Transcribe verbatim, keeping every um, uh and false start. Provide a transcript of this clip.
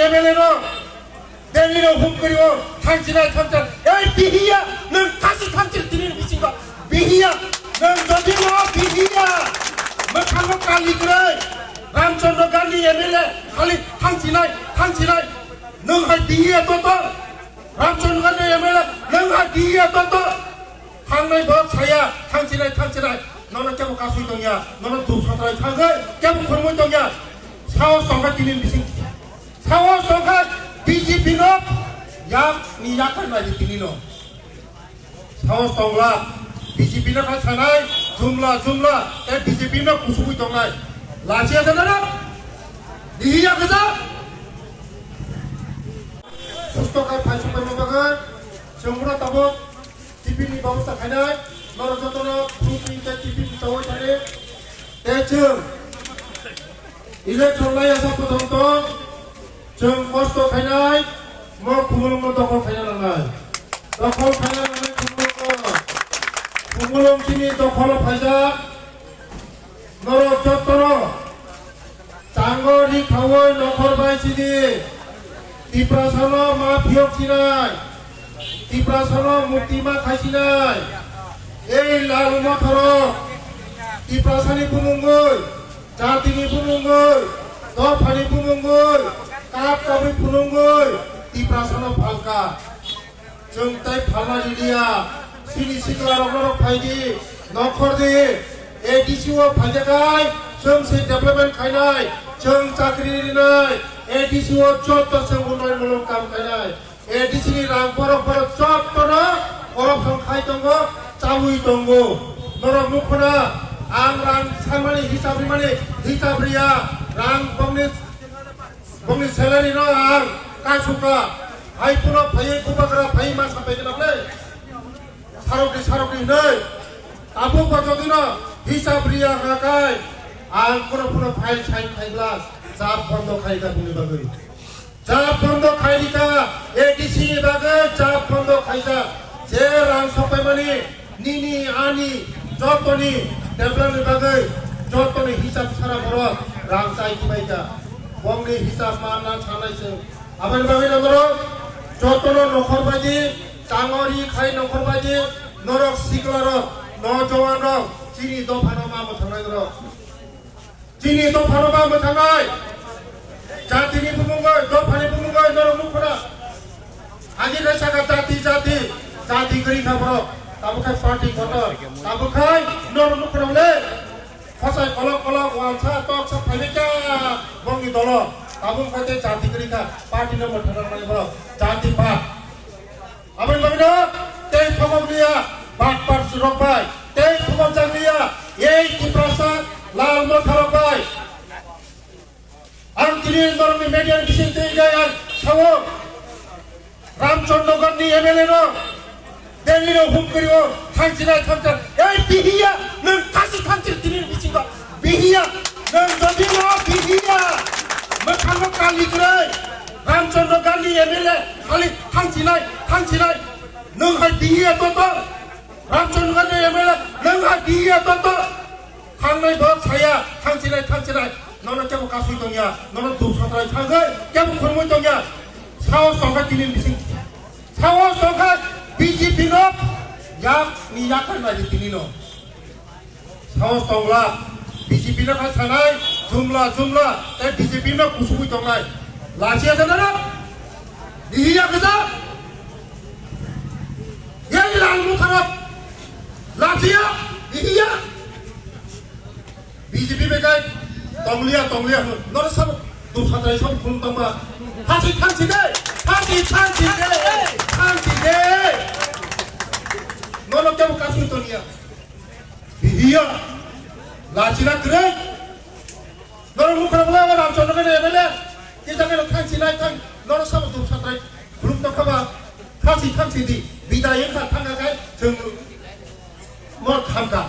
M L A no Delhi no hum kari o, thangsinai thangsa. Ei bihiya, nwng kasi thangsi tini bisingo. Bihiya, nwng jodi no bihiya. Mwkhango kali kwrwi. Ramchandra Gandhi M L A, khali thangsinai, thangsinai. Nwng hai bihiya toto. Ramchandra Gandhi M L A, nwng hai bihiya toto. Thangnai borok saya, thangsinai, thangsinai. Nono kebo kasui tongya, nono dusatrai thangwi, kebo khurmui tongya. Saos tongkha tini bising. Saos tongkha B J P no yak ni yakar nai tini no. Saos tongla B J P no kha sanai, jumla, jumla, tei B J P no kusugui tongnai. Lachiya jana no? Dihiya kesa? Susto khai phai supai mo bagai, chwngmura tabuk. Tiffin ni babosta khainai, norok jotono fruit ni tei tiffin chawi thani. Tei chwng election lai asa prothom tong, chwng kosto khainai, mo Khumulwng no dokhol khaina nangnai. Dokhol khaina nangnai Khumulwng no. Khumulwng chini dokhol o phaijak. Norok jotono chango ri khaui nokhor bai sidi. Tiprasano ma phiyok sinai. Tiprasano mukti ma khai sinai. Ei lal mothorok Tiprasani bumungwi, jatini bumungwi, dophani bumungwi, kap kabui phunungwi Tiprasano phalka. Chwng tei phalna liya, chini sikla rok norok phai di, nokhor di, A D C o phaijakai, chwng se development khainai, chwng chakri rinai, A D C o joto chwng unnoyon mulok kam khainai, A D C ni rang borok borok jotono corruption khai tongo, chaui tongo. Norok nukhuna, ang rang sanmani hisab rimani, hisab riya, rang bongni Bongni salary no ang kaisuka. Hai puno phaiwi bubagra phaiwi ma sapai gwnang le. Sarokni, sarokni hinwi. Tabuk ba jodi no hisab riya hwnkha kai ang puno puno file sign khai glass. Chap bondo khai ka bini bagwi. Chap bondo khai rika. A D C ni bagwi chap bondo khaijak. Je rang sopaimani Nini ani jotoni development ni bagwi jotoni hisab sara borok rang chai kibai kha. Bongni hisab ma na sanai se. Aboni bagwi no norok jotono nokhor baidi, changori khai nokhor baidi, norok sikla rok, nojowan rok, chini dopha no ma mwthangnai norok. Chini dophano ba mwthangnai. Jatini bumungwi, dophani bumungwi norok nukhuna. Agi khe saka jati, jati, jati kwrwi kha borok. Tabuk khai party kotor. Tabuk khai norok nukhuna le. Khosai kolok kolok, walsa toksa phaikha bongni dolo. Tabuk khai tei jati kwrwi kha, party no mwthangna nai borok. Jati pa. Aboni bagwino tei thokok liya, bakpar rok bai, tei thokok jak liya, ei Tiprasa lal motha rok bai. Ang tini norokni media ni bising twi jai ang sao, Ramchandra Gandhi M L A no Delhi no hum kari o, thangsinai thangsa, ei bihiya, nwng kasi thangsi tini bisingo. Bihiya, nwng jodi no bihiya, mwkhango kali kwrwi, Ramchandra Gandhi M L A khali thangsinai, thangsinai, nwng hai bihiya toto, Ramchandra Gandhi M L A, nwng hai bihiya toto, thangnai borok saya, thangsinai, thangsinai, nono kebo kasui tongya, nono dusatrai thangwi, kebo khurmui tongya, saos tongkha tini bising, saos tongkha B J P no, yak ni yakar nai tini no. Saos tongla, B J P no khai sanai, jumla, jumla, tei B J P no kusugui tongnai. Lachiya jana na? Dihiya kesa? Yang lal mutharok. Lachiya, dihiya. B J P bekai, tongliya, tongliya, hwn. Noro sabo, dusatrai sabo khulum tongma. Thasi, thasi de, thasi, thasi de, thasi de. Nono kebo kasui toniya. Hiya, lachina kwrwi. Norok mukra bwla ba Ramchandra ni M L A. Kisa khe thangsi nai thang, norok sabo dum satrai khulum tong kha ba. Thangsi thangsi di, bidai wngkha thangkha khai chwng mor khamkha.